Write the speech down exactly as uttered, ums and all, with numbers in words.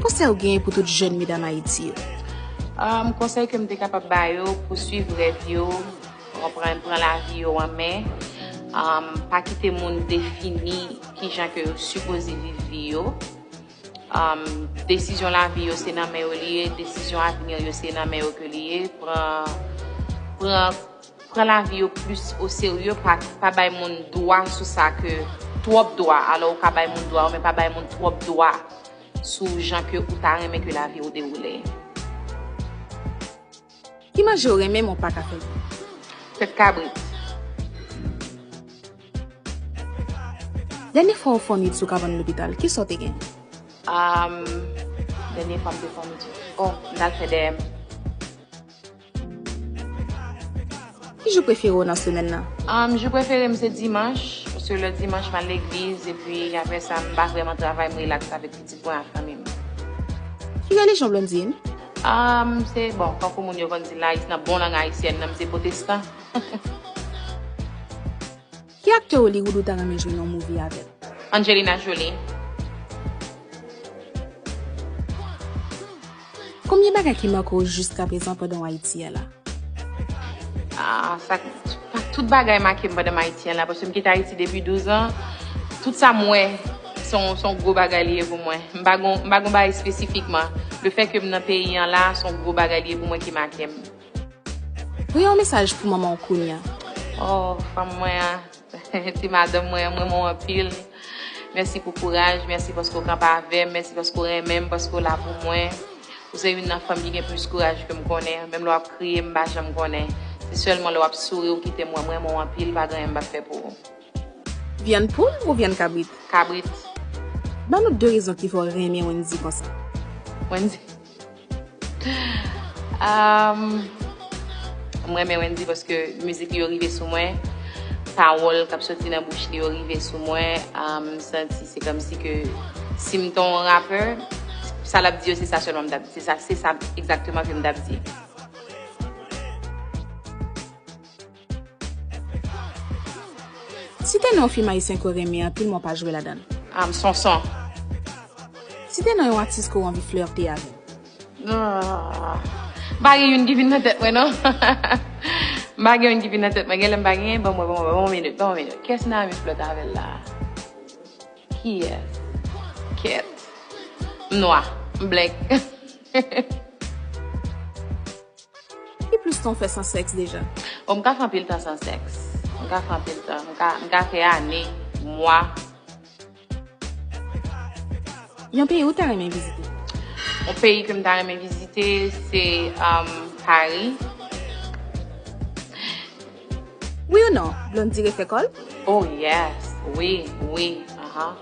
konsèy ou genyen pou tout jèn medam Ayiti yo? Um, konsèy ke m te kapab ba yo, pouswiv rèv yo, pran, pran lavi yo an men. Um, pa kite moun defini kijan ke yo sipoze viv vi yo. Um, desizyon lavi yo se nan men yo li ye, desizyon avni yo se nan men yo ke li ye. Pran, pran, pran lavi yo plis o serye, pa, pa bay moun dwa sou sa ke, twòp dwa. Alò, ou ka bay moun dwa, men pa bay moun twòp dwa sou jan ke ou ta renmen ke lavi ou dewoule. Ki manje w renmen men w pa ka fè l? Tèt kabrit. Dènye fwa w fè yon nuit sou kabann lopital, kisa w te gen? Um, dènye fwa m te fè yon nuit. Oh, m t al fè dèyè m. Ki jou prefere w nan semèn nan? Um, jou prefere m se dimanch, paske lè dimanch m al legliz, epi apre sa m pa vrèman travay, m relaks avèk pitit mwen ak fanmi m. Ki relijyon Blondine? Um, se, bon, tankou moun yo konn di la, nan bon lang ayisyèn nan, m se pwotestan. Ki aktè Hollywood ou ta renmen jwe nan yon movie avè l? Angelina Jolie. Konbyen bagay ki make w jiskaprezan pandan w Ayiti a la? Ah, sa, pa tout bagay make m pandan m Ayiti a la, paske m kite Ayiti depi douz an. Tout sa m wè, se yon, se yon gwo bagay li ye pou mwen. M pa gon, m pa gon bagay espesifikman. Le fè ke m nan peyi an la, se yon gwo bagay li ye pou mwen ki make m. Voye yon mesaj pou manman w kounye a. Oh, fanm mwen an, ti madanm mwen an, m renmen w anpil. Mèsi pou kouraj, mèsi paske w kanpe avè m, mèsi paske w renmen m, paske w la pou mwen. Ou se youn nan fanm ki gen plis kouraj ke m konnen. Menm lè w ap kriye, m pa janm konnen. Se sèlman lè w ap souri ou kite m wè m renmen w anpil, pa gen anyen m p ap fè pou ou. Vyann poul ou vyann kabrit? Kabrit. Ban nou de rezon ki fè w renmen Wendy konsa. Wendy. Um, mwen renmen Wendy paske mizik li yo rive sou mwen. Pawòl k ap soti nan bouch li yo rive sou mwen. Um, m santi se kòmsi ke si m te yon rapè, sa l ap di yo, se sa sèlman m t ap di. Se sa, se sa egzakteman ke m t ap di. Site non yon fim ayisyen ke w renmen anpil men w pa jwe ladan l. Um, Sonson. Site non yon atis ke w anvi flète avè l. Ah, m pa gen youn ki vin nan tèt mwen, non. M pa gen youn ki vin nan tèt mwen. Genlè m pa genyen, ban mwen, ban mwen, ban mwen yon minit, ban mwen yon minit. Kiyès nan Ami Flòt avè l la? Kiyès? Kèt. M nwa. M blank. Ki plis tan w fè san sèks deja? Oh, m ka fè anpil tan san sèks. M ka fè anpil tan. M ka, m ka fè ane, mwa. Yon peyi ou ta renmen vizite? Yon peyi ke m ta renmen vizite, se, um, Paris. Wi ou non, Blondie refè kò l? Oh yes, wi, wi, aha.